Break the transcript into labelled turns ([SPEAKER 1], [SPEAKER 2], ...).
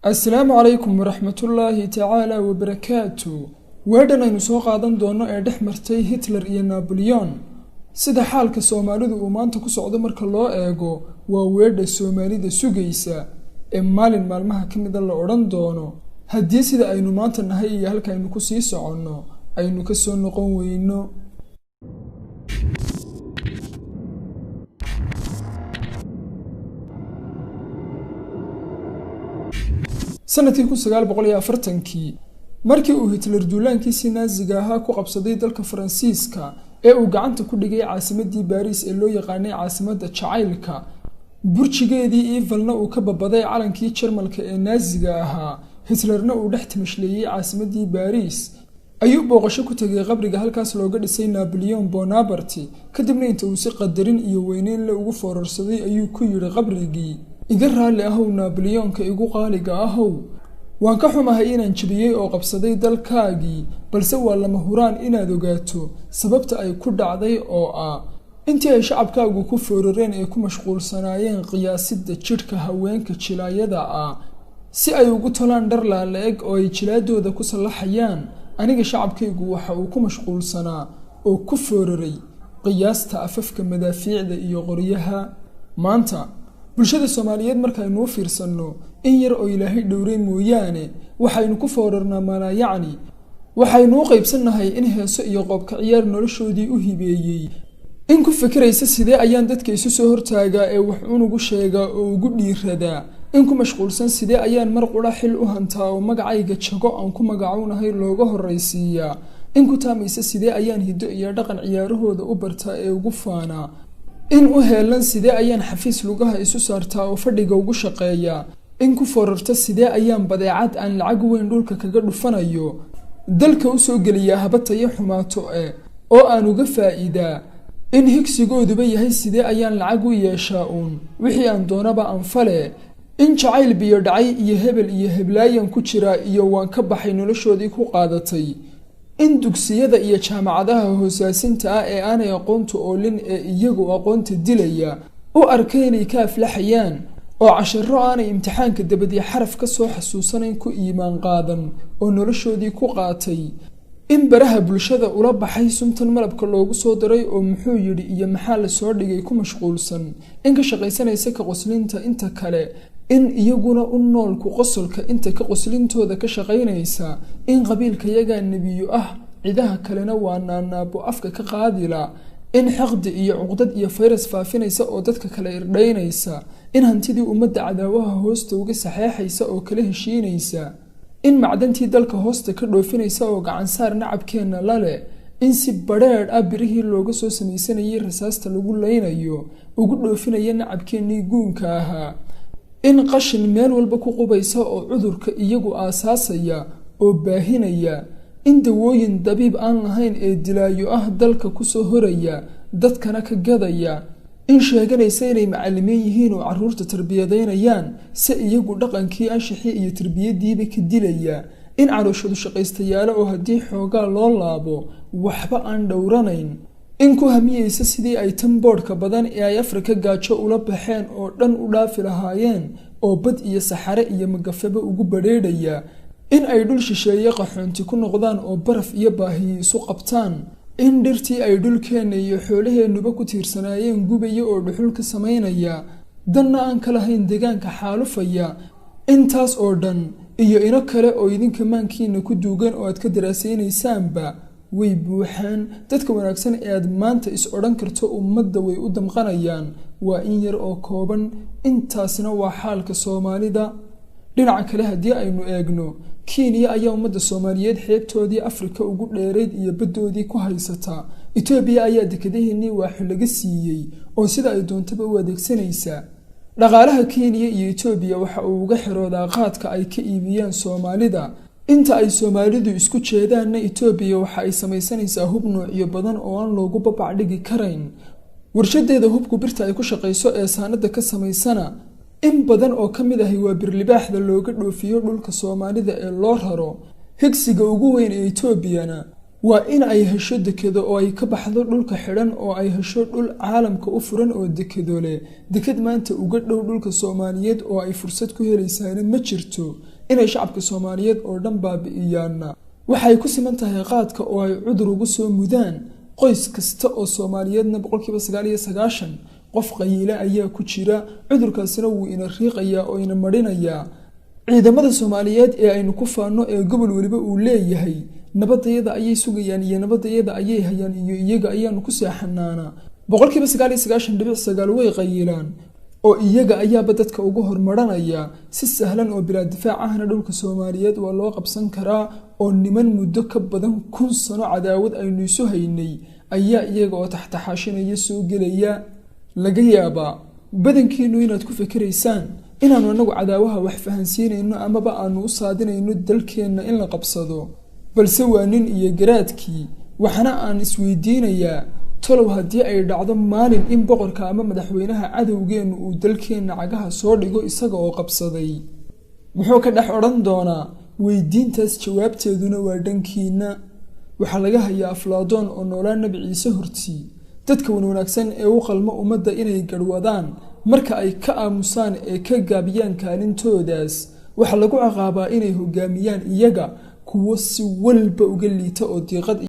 [SPEAKER 1] Asalaamu calaykum waraxmatullaahi tacaala wabarakaatu. Weedhan aynu soo qaadan doono ee dhex martay Hitler iyo Naboleon, sida xaalka Soomaalidu uu maanta ku socdo marka loo eego, waa weedha Soomaalida sugaysa ee maalin maalmaha ka mida la odhan doono haddii sida aynu maanta nahay iyo halka aynu ku sii soconno aynu ka soo noqon weyno. Sanadkii 1940-kii, markii uu Hitler duulaankiisii Naaziga ahaa ku qabsaday dalka Faransiiska ee uu gacanta ku dhigay caasimadii Baariis ee loo yaqaanay caasimadda jacaylka, burjigeedii Evelna uu ka babaday calankii Jarmalka ee Naaziga ahaa, Hitlerna uu dhex timashleeyey caasimadii Baariis, ayuu booqasho ku tegay qabriga halkaas looga dhisay Naboleon Bonaparte. Kadibna inta uu si qadarin iyo weyneyn le ugu foorarsaday ayuu ku yidhi qabrigii: "Iga raalli ahow Naboleonka igu qaaliga ahow, waan ka xumahay inaan jebiyey oo qabsaday dalkaagii, balse waa lama huraan inaad ogaato sababta ay ku dhacday oo ah intii ay shacabkaagu ku foorareen ee ku mashquulsanaayeen qiyaasidda jidhka haweenka jilaayada ah si ay ugu tolaan dhar laala-eg oo ay jilaadooda ku sallaxayaan, aniga shacabkaygu waxa uu ku mashquulsanaa oo ku fooraray qiyaasta afafka madaafiicda iyo qoryaha." Maanta bulshada Soomaaliyeed markaynuu fiirsanno, in yar oo Ilaahay dhowray mooyaane, waxaynu ku foorarnaa maalaayacni. Waxaynu u qaybsannahay in heeso iyo qoobka ciyaar noloshoodii u hibeeyey, in ku fikiraysa sidee ayaan dadka isu soo hortaagaa ee wax unugu sheegaa oo ugu dhiiradaa, in ku mashquulsan sidee ayaan mar qura xil u hantaa oo magacayga jago aan ku magacownahay looga horraysiiyaa, in ku taamaysa sidee ayaan hiddo iyo dhaqan ciyaarahooda u bartaa ee ugu faanaa, in u heelan sidee ayaan xafiis lugaha isu saartaa oo fadhiga ugu shaqeeyaa, in ku foorarta sidee ayaan badeecad aan lacag weyn dhulka kaga dhufanayo dalka u soo geliyaa haba tayo xumaato e oo aan uga faa'iidaa, in higsigooduba yahay sidee ayaan lacag u yeeshaa uun wixii aan doonaba anfale, in jacayl biyo dhacay iyo hebel iyo heblaayan ku jiraa iyo waan ka baxay noloshoodii ku qaadatay, in dugsiyada iyo jaamacadaha hoosaasinta ah ee aanay aqoontu oolin ee iyagu aqoonta dilaya u arkay inay ka aflaxayaan oo casharo aanay imtixaanka dabadii xaraf ka soo xasuusanayn ku iimaan qaadan oo noloshoodii ku qaatay, in baraha bulshada ula baxay suntan malabka loogu soo daray oo muxuu yidhi iyo maxaa la soo dhigay ku mashquulsan, in ka shaqaysanaysa ka qoslinta inta kale, in iyaguna u nool ku qosolka inta ka qoslintooda ka shaqaynaysa, in qabiilkayagaa nebiyo ah cidaha kalena waa naanaabo afka ka qaadila, in xaqdi iyo cuqdad iyo fayras faafinaysa oo dadka kale irdhaynaysa, in hantidii ummadda cadaawaha hoosta uga saxeexaysa oo kala heshiinaysa, in macdantii dalka hoosta ka dhoofinaysa oo gacansaar nacabkeenna la leh, in si badheedh ah birihii looga soo samaysanayay rasaasta lagu laynayo ugu dhoofinaya nacabkeennii guunka ahaa, in qashin meel walba ku qubaysa oo cudurka iyagu aasaasaya oo baahinaya, in dawooyin dabiib aan lahayn ee dilaayo ah dalka kusoo horaya dadkana ka gadaya, in sheeganaysa inay macallimiin yihiin oo carruurta tarbiyadaynayaan se iyagu dhaqankii anshixii iyo tarbiyadiiba ka dilaya, in calooshadu shaqaystayaalo oo haddii xoogaa loo laabo waxba aan dhowranayn, in ku hamiyeysa sidii ay tan boodhka badan ee ay Afrika gaajo ula baxeen oo dhan u dhaafi lahaayeen oo bad iyo saxare iyo magafeba ugu badheedhaya, in ay dhul shisheeye qaxoonti ku noqdaan oo baraf iyo baahiyi isu qabtaan, in dhirtii ay dhulkeenna iyo xoolaheennuba ku tiirsanaayeen gubaya oo dhuxul ka samaynaya, danna aan ka lahayn deegaanka xaalufaya. Intaas oo dhan iyo ino kale oo idinka maankiina ku duugan oo aad ka daraasaynaysaanba way buuxaan. Dadka wanaagsan ee aad maanta is odhan karto ummadda way u damqanayaan waa in yar oo kooban. Intaasna waa xaalka Soomaalida. Dhinaca kale haddii aynu eegno, Kenya ayaa ummadda Soomaaliyeed xeebtoodii Afrika ugu dheerayd iyo baddoodii ku haysataa. Etoobiya ayaa dekedaheennii waaxo laga siiyey oo sida ay doontaba u adeegsanaysaa. Dhaqaalaha Kenya iyo Etoobiya waxa uu uga xiroodaa qaadka ay ka iibiyaan Soomaalida. Inta ay Soomaalidu isku jeedaanna Etoobiya waxa ay samaysanaysaa hub noocyo badan oo aan loogu babac dhigi karayn. Warshadeeda hubku birta ay ku shaqayso ee saanada ka samaysana in badan oo ka mid ahi waa birlibaaxda looga dhoofiyo dhulka Soomaalida ee loo raro. Higsiga ugu weyn ee Etoobiyana Waa in ay hesho dekedo oo ay ka baxdo dhulka xidhan, oo ay hesho dhul caalamka u furan oo dekedo leh. Deked maanta uga dhow dhulka Soomaaliyeed oo ay fursad ku helaysaana ma jirto. Inay shacabka Soomaaliyeed oo dhan baabi'iyaanna waxay ku siman tahay qaadka oo ay cudur ugu soo mudaan. Qoys kasta oo Soomaaliyeedna 99% qof qayiila ayaa ku jira, cudurkaasina wuu ina riiqayaa oo ina marinayaa. Ciidamada Soomaaliyeed ee aynu ku faanno ee gobol weliba uu leeyahay nabadayada ayay sugayaan iyo nabadayada ayay hayaan iyo iyaga ayaanu ku seexanaanaa. 99.9% way qayiilaan oo iyaga ayaaba dadka ugu hormaranaya. Si sahlan oo bilaa difaac ahna dhulka Soomaaliyeed waa loo qabsan karaa, oo niman muddo ka badan 1000 sano cadaawad aynu isu haynay ayaa iyaga oo taxtaxaashinaya soo gelaya. Laga yaabaa badankiinu inaad ku fikiraysaan inaanu anagu cadaawaha wax fahansiinayno amaba aanu u saadinayno dalkeenna in la qabsado, balse waa nin iyo garaadkii. Waxaana aan isweydiinayaa, tolow haddii ay dhacdo maalin in boqorka ama madaxweynaha cadowgeennu uu dalkeenna cagaha soo dhigo isaga oo qabsaday, muxuu ka dhex odhan doonaa? Weydiintaas jawaabteeduna waa dhankiina. Waxaa laga hayaa Aflaadoon oo noolaa Nebi Ciise hortii: dadka wanwanaagsan ee u qalmo ummadda inay garhwadaan, marka ay ka aamusaan ee ka gaabiyaan kaalintoodaas, waxaa lagu ciqaabaa inay hogaamiyaan iyaga kuwo si walba uga liita oo diiqad